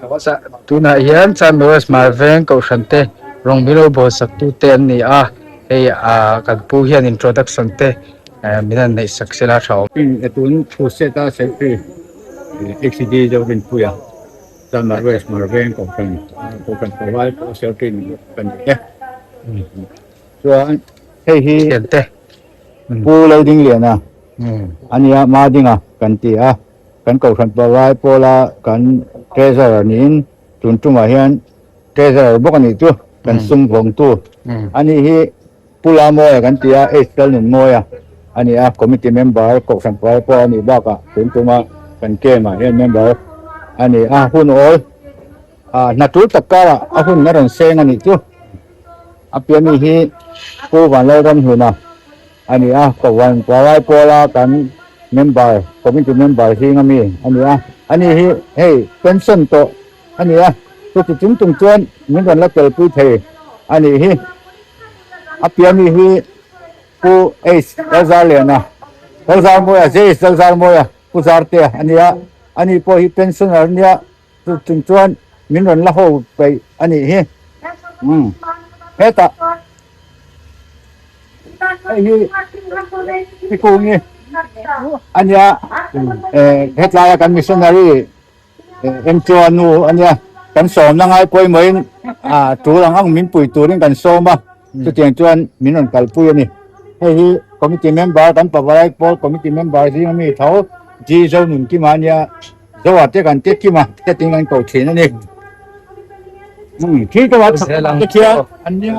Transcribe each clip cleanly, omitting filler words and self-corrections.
Tunah hian Chanmar West Hmarveng kohhran te rawng min lo bawl sak tu te an ni a hei ah kan pu hian introduction te min han neih sak sela tha awm. Tun thu set a selfie HCD deuh rinpuia Chanmar West Hmarveng kohhran kohhran pavalai pawh selfie ni bawk ka ni e. Chuan hei hi Pu Laldingliana a nia Madinga kan ti a. Kan Kohhran Pavalai pawla kan Treasurer niin tun tumah hian Treasurer bawk a nih chu kan sum vawngtu a nih hi Pu Lamawia kan ti a, H Lalnunmawia a ni a, Committee Member Kohhran Pavalai pawh a nih bakah tun tuma kan camp ah hian member a ni a, hun awl hna tul tak karah a hun a rawn seng a nih chu. A piahmi hi Pu Vanlalramhluna a ni a, Kohhran Pavalai pawla kan Member, committee member zing ami a ni a, ani hi hei pension tawh a ni a, chuti chung chung chuan min rawn la telpui thei a nih hi. A piah mi hi Pu H Lalzarliana, Lalzarmawia, JH Lalzarmawia, Pu Zartea a ni a, ani pawh hi pensioner a nia, chu chung chuan min rawn la ho peih a nih hi. Umm hetah. Hei hi thikung hi a nia hetlaia kan missionary Mchoa nu a nia kan sawmna ngai pawimawhin ah tul ang ang min pui turin kan sawm a chutiang chuan min rawn kalpui a ni hei hi committee member kan pavalai pawl committee member zinga mi tho G Zonunkima a nia. Zoa te kan ti kim a te tin kan ko thin a ni. Khi ka wat te khian an nia.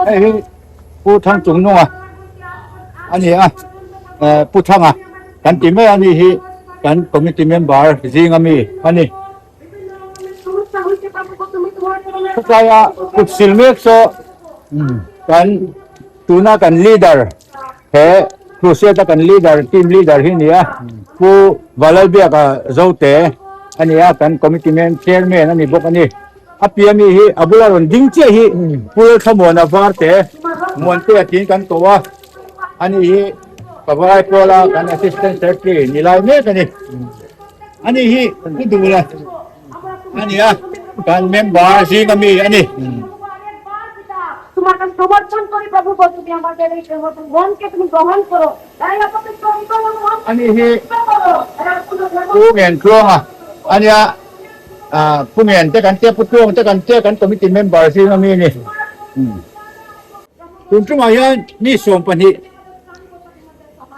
Hei hi Pu Thang Chung Nunga a ni a, Pu Thanga kan ti mai a ni hi kan committee member zinga mi a ni. Khawtlaia kut sil mek saw kan tuna kan leader he crusade a kan leader team leader hi nia Pu Valalbiaka Zote a ni a kan committee man chairman a ni bawk a ni a piah mi hi a bula rawn ding chiah hi Pu Thlamuana Varte Muantea tiin kan ko a ani hi Pavalai Pawla kan assistant secretary ni lai mek a ni. Ani hi pu duh la a ni a, kan member zinga mi a ni. Ani hi Pu Ngentluanga a nia, Pu Ngen te kan tia, Pu Tluang te kan tia, kan committee member zinga mi a ni. Tun tumah hian mi 20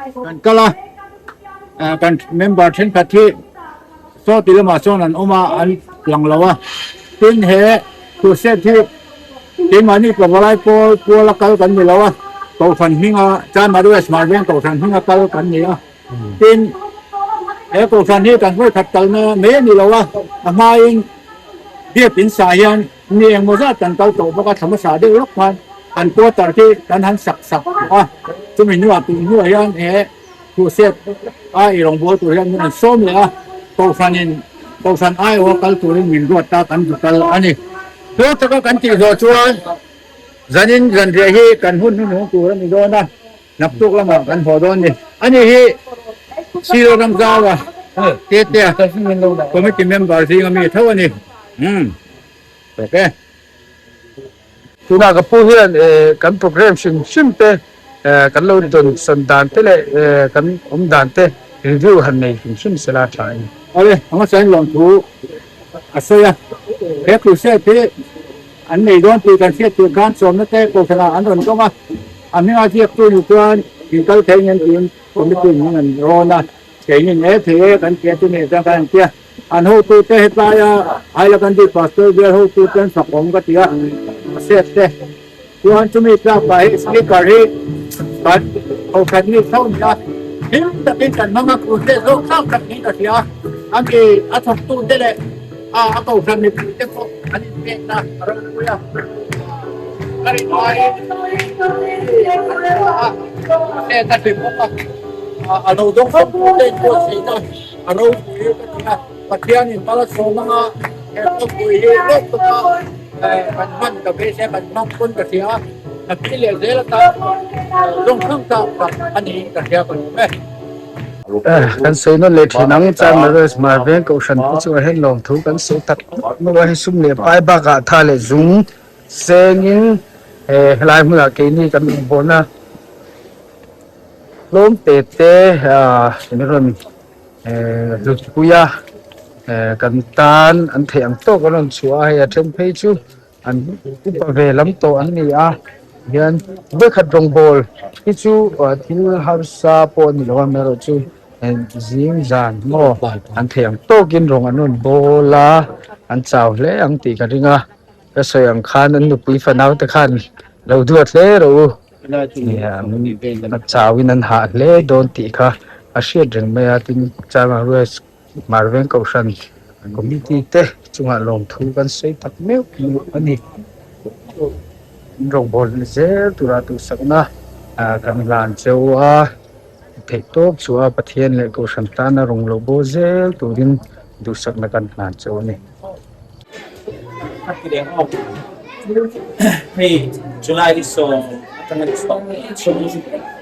Kan kal a, kan member thenkhat hi saw ti lamah sawn an awm a, an lang lo a. Tin he crusade hi keimahni pavalai pawl puala kal kan ni lo a, Kohhran hminga Chanmari West Hmarveng Kohhran hminga kal kan ni a. Tin he Kohhran hi kan vawikhat kalna mai a ni lo a, a hmain biakin sa hian Mi engmaw zat kan kal tawh bawk a, thla hmasa deuh lawk khan kan quarter khi kan han sak sak tawh a, chumi hnuah tun hnuah hian he crusade a i rawngbâwl tur hian min rawn sawm leh a, Kohhranin Kohhran aiawha kal turin min ruat ta kan zu kal a ni. Chu taka kan tih zawh chuan zanin zanriah hi kan hun hnuhnung tur a ni dawn a, Naktuk lamah kan haw dawn ni. Ani hi Silo Ramzaua Tetea committee member zinga mi tho a ni. Umm. Ok. Tunah ka pu hian kan program hrim hrim te kan lo dawn sawn dan te leh kan awm dan te review han nei hrim hrim sela tha a ni. Awle, a hmasa in lawmthu a sawi a. He crusade hi An nei dawn tih kan hriat tur khan sawmna te kohhranah an rawn dawng a, a hminga ziaktu ni chuan inkal thei ngem tiin committee in an rawn a, keinin e thei e kan tia chu nei chuan kan han tia. An hotute hetlaia Hailakandi Pastor bial hotute an fak awm ka ti a, a set te chuan chumi tlakah hi speaker hi kan kohhran mi tho ni a, hlim takin kan hmang a, crusade zawk thlak tak niin ka hria a, ani a thawktute leh A a kohhran mipui te pawh an inpekna a ropui a, ka rin aiin a hnen a hlim bawk a, a lo dawng fawk tu te inbuatsaihna a ropui ka ti a, Pathianin mal a sawm anga he khawpui hi lawk taka kan hman ka beisei a, kan hmang pawn ka hria a, hnathil leh zel atan zawng hrang tak tak a niin ka hria ka lawm e. Kan sawi nawn leh thin ang chuan Maroes Marveng Kohhran te chu a hen lawm thu kan sawi tak hnu a hei sum leh pai bakah tha leh zung sengin he helai hmunah keini kan inbawhna tlawm te te min rawn hlutpui a kan tan an theih ang tawk an rawn chhuah a hei a then phei chu. An upa ve lam tawh an ni a hian vawikhat rawngbawl hi chu thil harsa pawh a ni lo a amaherawh chu zing zan maw an theih ang tawkin rawng an rawn bawl a an chau hle ang tih ka ring a ka sawi ang khan an nupui fanau te khan lo duat hle rawh u an chauin an hah hle dawn tih kha a hriat reng mai a tin chama ruai. Marveng Kohhran Committee te chungah lawmthu kan sawi tak meuh meuh a ni. An rawngbawl zel tura duhsakna kan hlan cheu a, theih tawp chu a Pathian leh Kohhran tana rawng lo bawl zel turin duhsakna kan hlan cheu a ni. Hei July hi sawm atanga chhuak chhung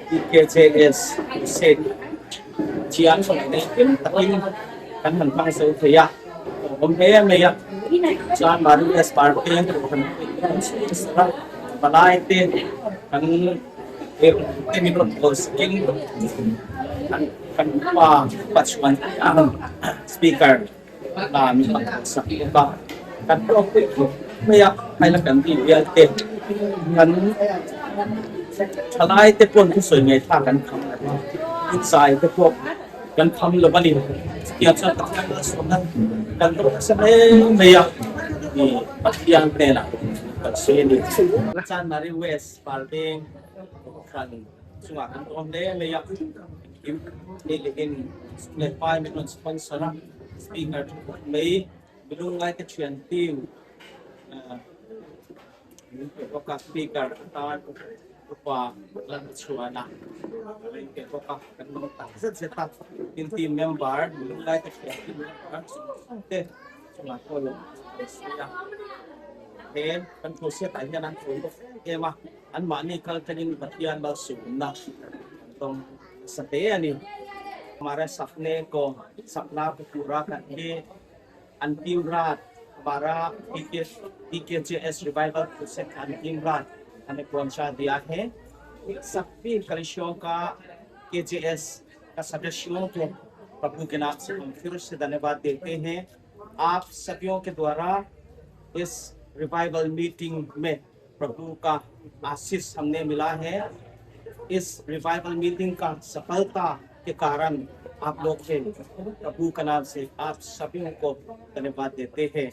PKJS Crusade Thian nei hlim takin kan han hmang zo thei a, awm hle mai a. Chuan Marius Park-te kan chhung a, palai te kan te min rawn call sakin kan upa Pachuan ang speaker hna min rawn call sak bawk a. Kan hlawkpui khawp mai a, Hailakandi bial te kan Thalai te pawn thusawi ngaihthlak kan kham lo a, inzai te pawh kan kham lo a ni. Chutiang chuan Pathian malsawmna kan dawng nasa hle mai a, i Pathian hnenah kan sawi a ni. Chanmari West Parveng Kohhran chungah kan awm hle mai a, engkim hei leh in sum leh pai min rawn sponsor a, speaker tha khawp mai, milungngaite thian team Min pe bawk a, speaker atan upa Lalhmachhuana a lo inpe bawk a, kan lawm tak zet zet a. Tin, team member, Lunglai te hria team member te chungah pawh lawm kan sawi a. He kan thuhriatah hian an thawi bawk em em a, anmahni kal thlengin Pathian malsawmna an dawng nasa hle a ni. Mara Sapne ko Sapna ko pura kan hi अंतिम रात हमारा DKJS revival crusade का अंतिम रात हमें पहुंचा दिया है। सभी कलिसियाओं का केजेएस का सदस्यों को प्रभु के नाम से हम फिर से धन्यवाद देते हैं। आप सभी के द्वारा इस रिवाइवल मीटिंग में प्रभु का आशीष हमने मिला है। इस रिवाइवल मीटिंग का सफलता के कारण आप लोग के प्रभु का नाम से आप सभी को धन्यवाद देते हैं।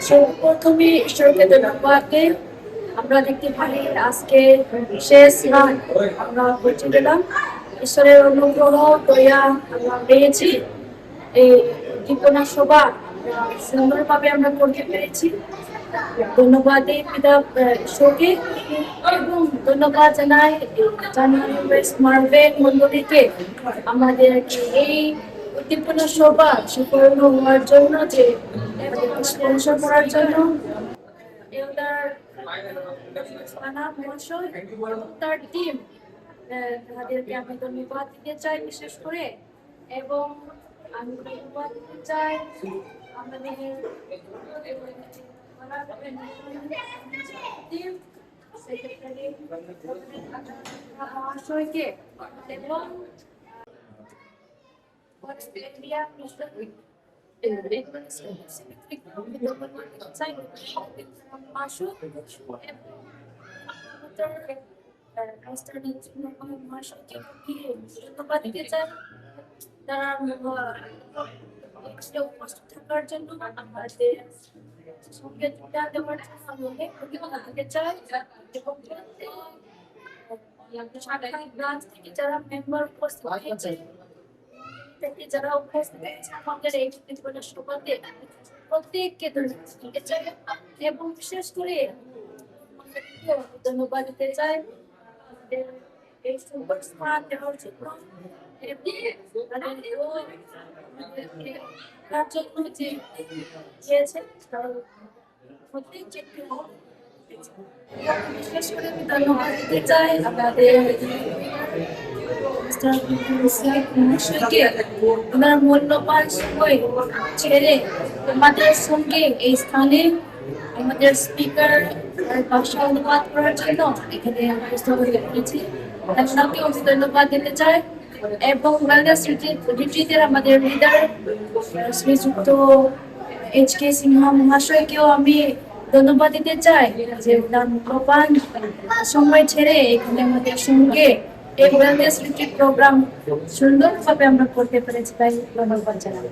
সর্বপ্রথমে ঈশ্বরকে ধন্যবাদ দিই। আমরা দেখতে পারি আজকে শেষ রাত আমরা পৌঁছে গেলাম। ঈশ্বরের অনুগ্রহ দয়া আমরা পেয়েছি। এই উদ্দীপনা সভা সুন্দরভাবে আমরা করতে পেরেছি। ধন্যবাদ দিই পিতা ঈশ্বরকে এবং ধন্যবাদ জানাই জানুয়ারি ওয়েস্ট মার্ভেল মন্ডলীকে আমাদেরকে এই উদ্দীপনা সভা সুপূর্ণ হওয়ার জন্য, যে স্পন্সর করার জন্য এলডার মহাশয় এবং তার টিম, তাদেরকে আমি ধন্যবাদ দিতে চাই বিশেষ করে। এবং আমি ধন্যবাদ দিতে চাই আমাদের টিম সেক্রেটারি মহাশয়কে এবং ইন্ডিয়া ধন্যবাদ দিতে চাই তারা উপস্থিত থাকার জন্য, আমাদের সঙ্গে যোগদান দেওয়ার জন্য আমি অনেক ধন্যবাদ দিতে চাই। এবং শাখা ব্রাঞ্চ থেকে যারা মেম্বার উপস্থিত হয়েছে, থেকে যারা উপস্থিত হয়েছে আমাদের এই জীবনের সভাতে, প্রত্যেককে ধন্যবাদ দিতে চাই। এবং বিশেষ করে ধন্যবাদ দিতে চাই আমাদের এই সুন্দর স্থান দেওয়ার জন্য এবং তার জন্য যে দিয়েছে প্রত্যেককে। বিশেষ করে আমি ধন্যবাদ দিতে চাই আমাদের মহাশয়কে, ওনার মূল্যবান সময় ছেড়ে আমাদের সঙ্গে এই স্থানে আমাদের স্পিকার ভাষা অনুবাদ করার জন্য এখানে উপস্থিত হতে পেরেছি। ওনাকেও আমি ধন্যবাদ দিতে চাই এবং ওয়েলনেস রিট্রিটের আমাদের লিডার শ্রীযুক্ত এইচ কে সিনহা মহাশয়কেও আমি ধন্যবাদ দিতে চাই যে ওনার মূল্যবান সময় ছেড়ে এখানে আমাদের সঙ্গে এই wellness retreat programme সুন্দরভাবে আমরা করতে পেরেছি, তাই ধন্যবাদ জানাই।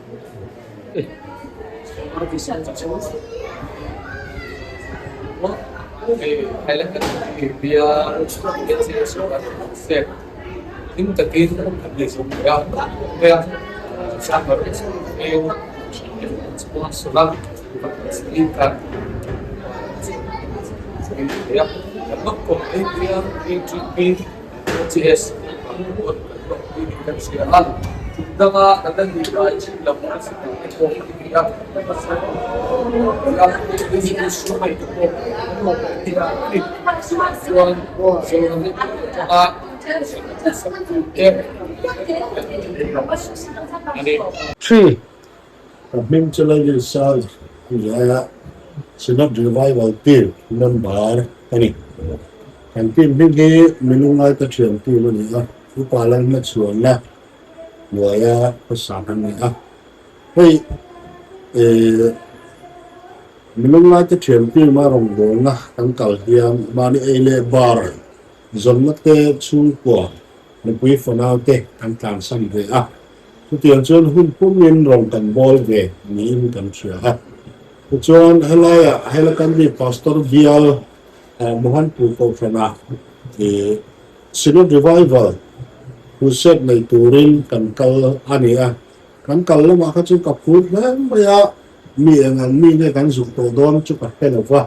Three. Ka hming chu Lalisa a Synod Revival Team member a ni. Kan team hming hi Milungai ka thian team a ni a, upa lalna chhuanna hnuaia khawsak a ni a. Hei eh Milungai te thian team a rawngbawlna kan kal hian mahni ei leh bar Zawnna te chhungkua nupui fanau te kan tlansan ve a, chutiang chuan hun pumin rawn kan bawl ve niin kan hria a. Tichuan helaiah Hailakandi Pastor bial Mohanpur Kohhrana Synod Revival Crusade nei turin kan kal a ni a. Kan kal lamah kha chu ka phur hle mai a, mi eng ang mi nge kan zuk tawh dawn chu ka hre lo va.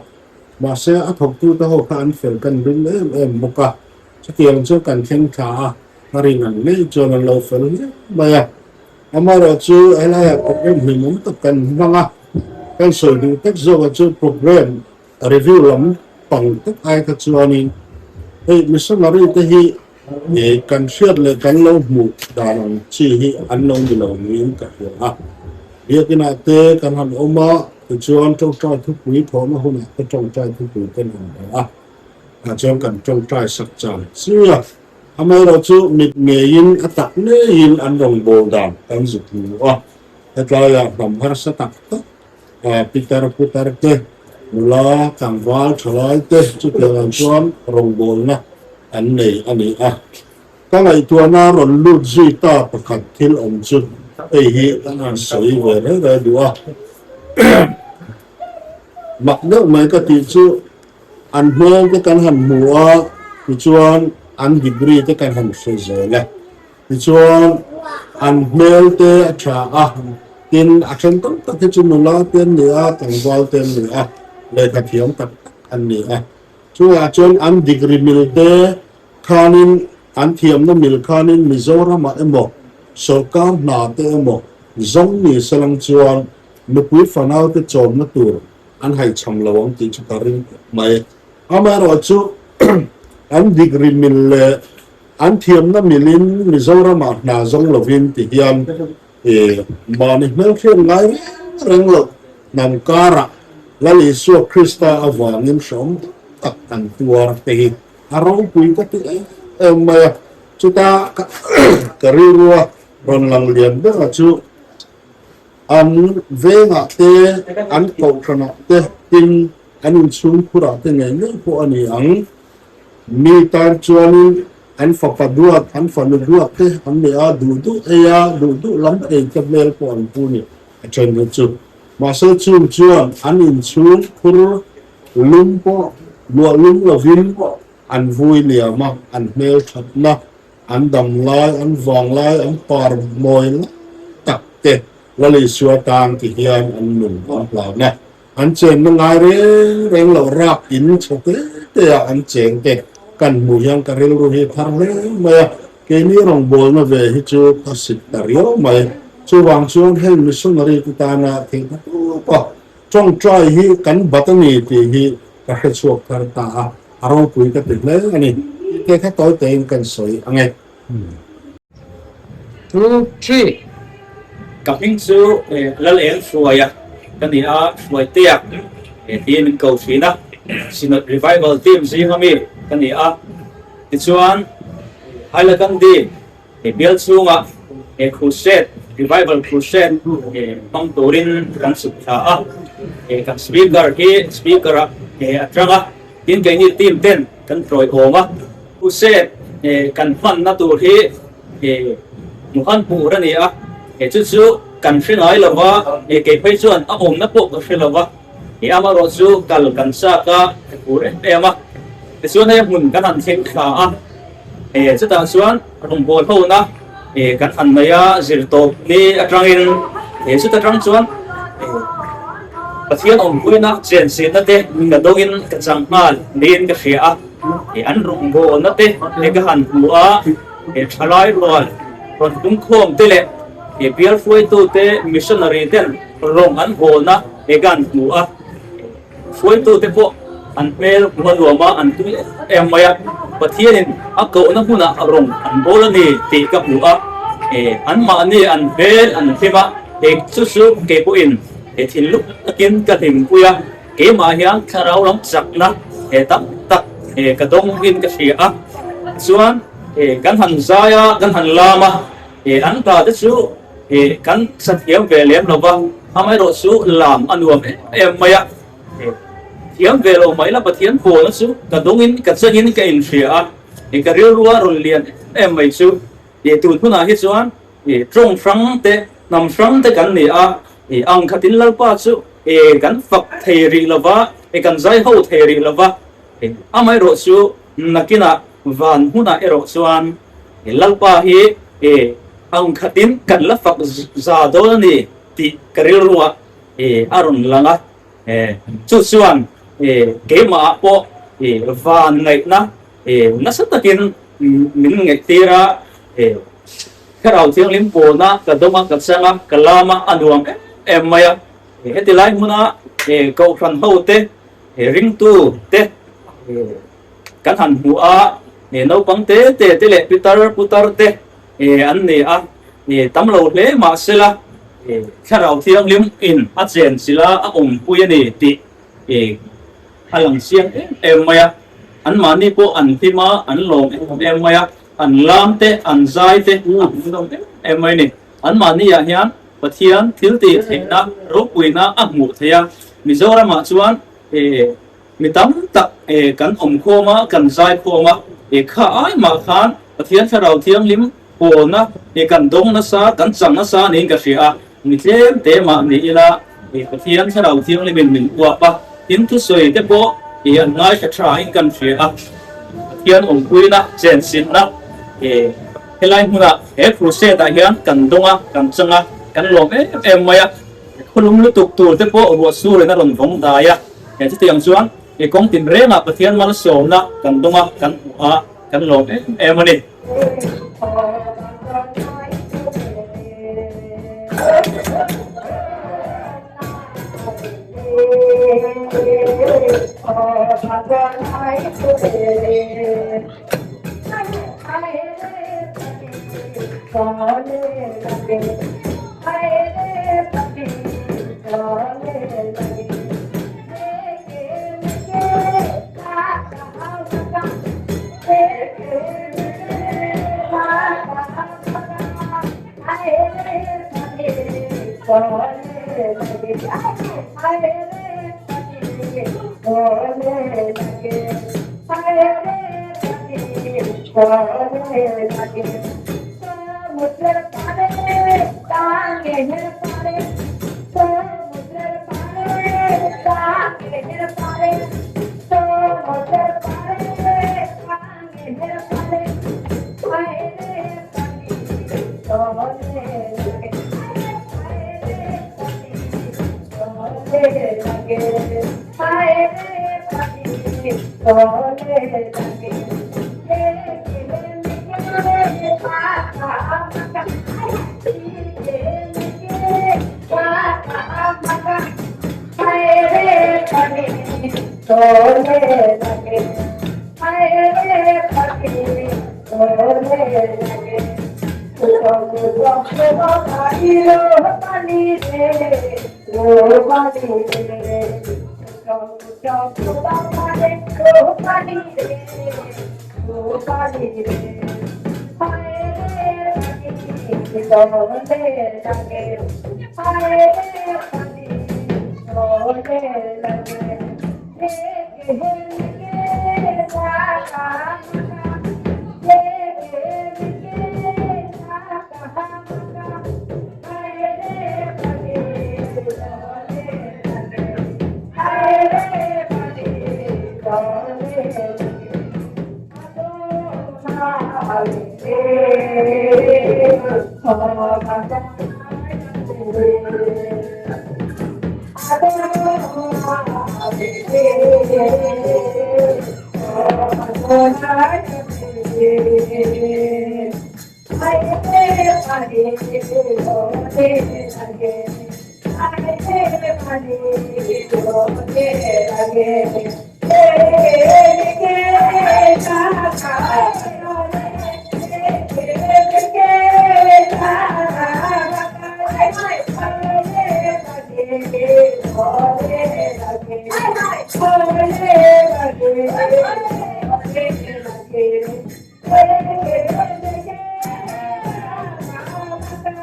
Mahse, a thawktute ho kha an fel kan ring em em bawk a, chutiang chu kan thleng thla a, ka rin ang ngei chuan an lo fel hle mai a. Amaherawhchu, helaiah program hlimawm tak kan hmang a, kan sawi duh tak zawkah chu program review lam pang tak ai kha chuanin hei missionary te hi kan hriat leh kan lo hmuh dan ang chi hi an lo ni lo niin ka hria a. Biakinah te kan han awm a, tichuan tawngtai thupui thawhna hunah te tawngtai thupui te an han pe a, tah chuan kan tawngtai sak chang chi a. Amaherawhchu mit ngeiin a tak ngeiin an rawngbâwl dan kan zuk hmu a, hetlaiah hnam harsa tak tak pitar putar te, nula tlangval thalai te chutiang ang chuan rawngbâwlna an nei a ni a. Ka ngaihtuahna rawn lut zui ta pakhat thil awm chu hei hi kan han sawi ve reng reng duh a. Mak deuh mai ka tih chu an hmel te kan han hmu a, tichuan an degree te kan han hre zel a, tichuan an hmel te a tha a, tin a then tam tak hi chu nula te an ni a, tlangval te an ni a, lehkha thiam tak tak an ni a. Chungah chuan an degree mil te Khanin an thiamna mil khanin Mizoramah emaw sawrkar hna te emaw zawng ni salang chuan nupui fanau te chawmna tur an haihchham lo ang tih chu ka ring khawp mai. Amaherawhchu an degree mil leh an thiamna milin Mizoramah hna zawng lovin ti hian mahni hmelhriat ngai reng reng loh hnam karah Lal Isua Krista avangin hrehawm tak an tuar te hi A ropui ka ti em em mai a, chuta ka rilrua rawn lang lian bera chu an vengah te, an kohhranah te, tin an inchhungkhurah te ngei ngei pawh a ni ang. Mi tan chuanin an fapa duat, an fanu duat te an ni a, duh duh ei a, duh duh lam ei te hmel pawh an pu ni a then hi chu. Mahse chung chuan an inchhungkhur Lum pawh luah lum lovin an vui liam a, an hmel thatna, an dam lai, an vang lai, an par mawi lai tak te Lal Isua tan ti hian an nun an hlan a. An chenna ngai reng reng loh rak in chhe te te ah an cheng te kan hmuh hian ka rilru hi thar hle mai a, keini rawngbawlna ve hi chu ka sit ta riau mai. Chuvang chuan hei missionary te tana theihna tawp a Tawngtai hi kan bat a ni tih hi ka hre chhuak thar ta a, a ropui ka ti hle a ni. Tih te kha tawi tein kan sawi ang e. Two, three. Ka hming chu Lal Eng Hruaia ka ni a, Hruaitea tiin min ko thin a, Synod Revival Team zinga mi ka ni a. Tichuan, Hailakandi bial chhunga Crusade, Revival Crusade hmang turin kan chhuk thla a, kan Speaker hi Speaker-ah a tang a, tin keini team ten kan tawiawm a. Crusade kan hmanna tur hi Muhan Pur a ni a, chu chu kan hre ngai lo va, kei phei chuan a awmna pawh ka hre lo va, amaherawh chu kal kan chak a, ka phur em em a. Tichuan hei hmun kan han thleng thla a, chutah chuan rawngbâwl hona kan han nei a, zirtawp ni aṭangin chuta ṭang chuan Pathian awmpuina chenchilhna te ka dawngin ka chang nghal niin ka hria a, an rawngbâwlna te ka han hmu a. He thalai rual rawn pungkhawm te leh he bial hruaitute missionary ten rawng an hawlna he kan hmu a, hruaitute pawh an hmel hmu a nuam a, an tui em em mai a, Pathianin a kohna hmunah rawng an bawl a ni tih ka hmu a, anmahni an hmel an hlim a, he chu chu kei pawhin he thinlung takin ka hlimpui a, keimah hian thlarau lam chakna he tam tak ka dawng in ka hria a, chuan. Kan han zai a, kan han lam a, an ta te chu kan sa thiam ve lem lo va, amaherawh chu lam a nuam em em mai a, thiam ve lo mai la Pathian pawlna chu ka dawngin ka changin ka inhria a, ka rilrua rawn lian em em mai chu tun hunah hi chuan tawng hrang te, hnam hrang te kan ni a, ang khatin Lalpa chu kan fak thei rih lo va, kan zai ho thei rih lo va, amaherawh chu nakinah Van hmunah erawh chuan Lalpa hi ang khatin kan la fak za dawn a ni tih ka rilruah a rawn lang a. Chu chuan keimahah pawh van ngaihna nasa takin min ngaihtir a, Thlarau Thianghlim pawlna ka dawng a, ka chang a, ka lam a, a nuam em em mai a. Heti lai hmuna Kohhran hote, ringtute, Kan han hmu a, naupang te te te leh pitar putar te an ni a, tam lo hle mah sela Thlarau Thianghlim in a chen chilh a, a awmpui a ni tih a lang chiang em em mai a. Anmahni pawh an hlim a, an lawm em em mai a, an lam te, an zai te a hmuhnawm em em mai a ni. Anmahni ah hian Pathian thil tih theihna ropuina a hmuh theih a, Mizoramah chuan Mi tam tak kan awm khawm a, kan zai khawm a, kha ai mah khan Pathian Thlarau Thianghlim pawlna kan dawng nasa, kan chang nasa niin ka hria a. Mi tlem te mah ni ila Pathian Thlarau Thianghlimin min uap a, tin thusawi te pawh an ngaithla tha in kan hria a. Pathian awmpuina, chenchilhna helai hmunah he crusade ah hian kan dawng a, kan chang a, kan lawm em em mai a. Khawlum lutuk tur te pawh ruah surin a rawn vawng dai a. He chutiang chuan i kawng tinrengah Pathian malsawmna kan dawng a, kan hmu a, kan lawm em em a ni. চলে লাগে, হায় রে পাখি চলে লাগে। পানি রে ও পানি রে, ও পানি রে, ও পানি রে, হায় রে পাখি চলে লাগে, হায় রে পাখি চলে লাগে।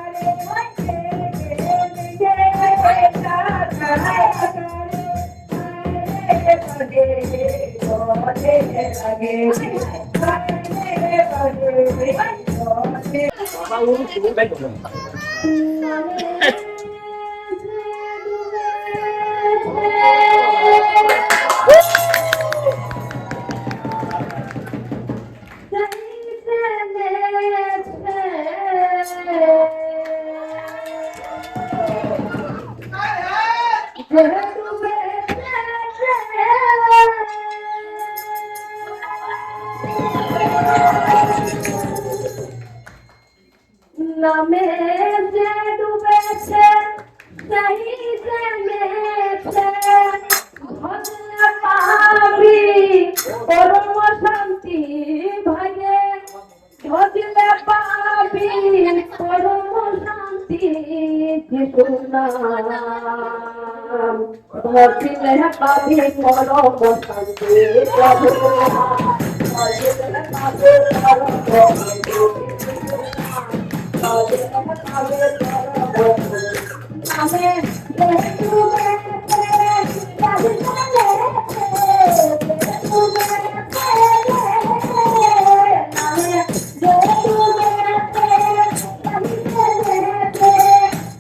নামে যে ডুবেছে সেই জেনেছে, পাবি পরম শান্তি ভাগে, ভজলে পাবি পরম শান্তি, ভজলে পাবি পরম শান্তি,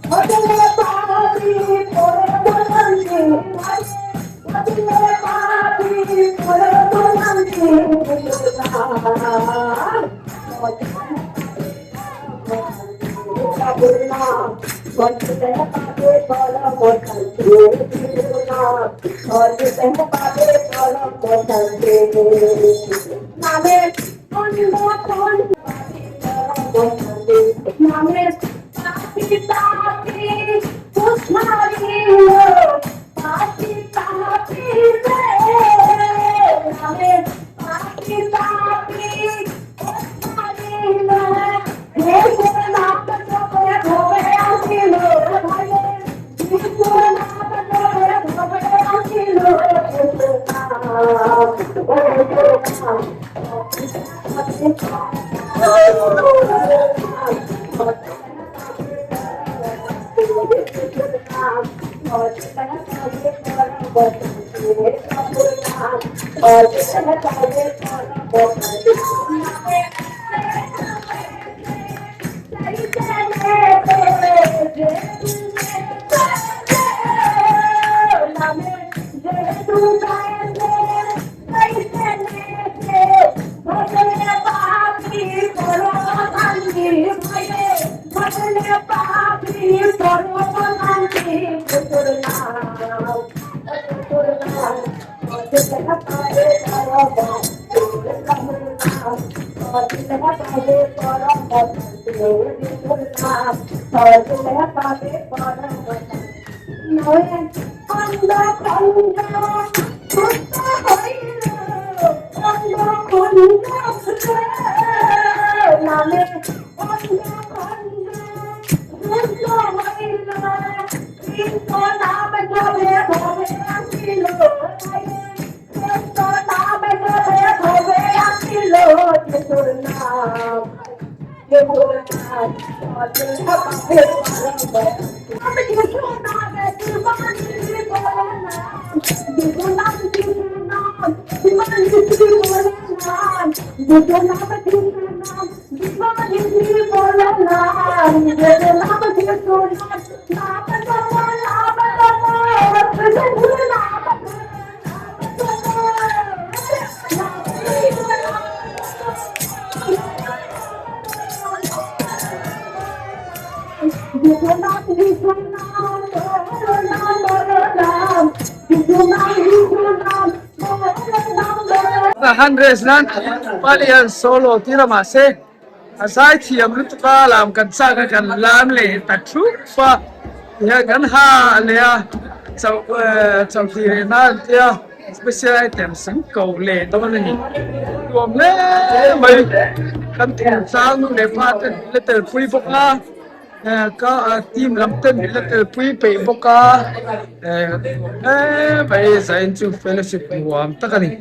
ভজলে পাবি পরম শান্তি। নামে পাপি পাপি পাপি পাপি রে, নামে পাপি পাপি Han race nan pali han solo tir a mahse a zai thiam lutuk a lam kan chak a kan lam leh ta thup a tihian kan ha leh a chauh chauh tih reh nan an tia special item sang ko leh dawn a ni nuam hle mai kan thingtlang nu leh pa te la tel pui bawk a. Ka team lam ten min la telpui peih bawk a hei zain chu fellowship nuam tak a ni.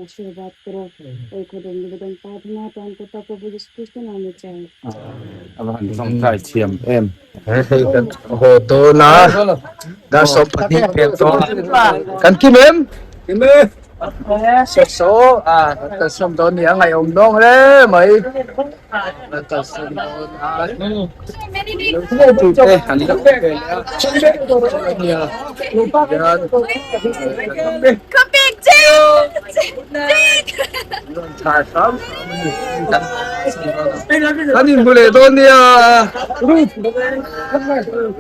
আশীর্বাদ করো ওই খোদা নিবেদন প্রার্থনা প্রাণকর্তা প্রভু যীশু খ্রিস্ট নামে চাই। Tawngtai thiam em. Hei kan haw dawn a, dar 12 pel tawh a, kan kim em? Kim e. Saw saw a kan kalsawm dawn ni a ngaihawm dawng hle mai. Kan kalsawm dawn a. Te an lo ve leh a. Nia. Hian. Thar hram hram a ni. Kan inhmu leh dawn nia.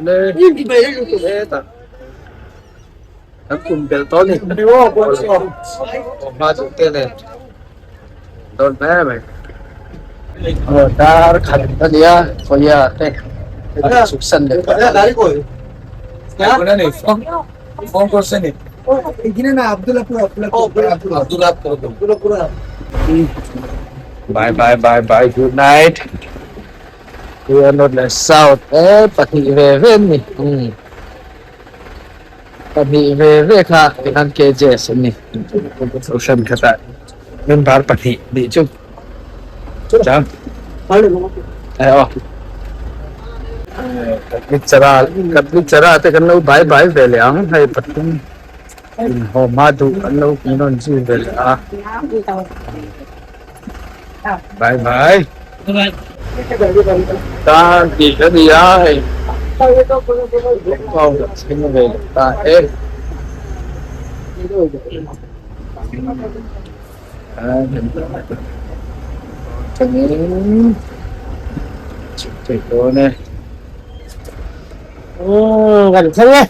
Le. Kan kum belh tawh a ni. Hma duh te nen. Dawn hle mai. Aw dar khat a nia khawiah te a chhuk san leh tawh Bye bye bye bye good night. We are not leh south e pahnih ve ve an ni. Pahnih ve ve kha tikhan KJS an ni. Kohhran khatah member pahnih nih chu chang eh aw kan mitchara te kan lo bai bai ve leh ang hei pathum inhawm hma duh kan lo rawn zui ve leh a bye bye. Tar tih a ni a hei kawng a thleng ve leh ta e. Tangin chhuk thei dawn e. Kan thleng e.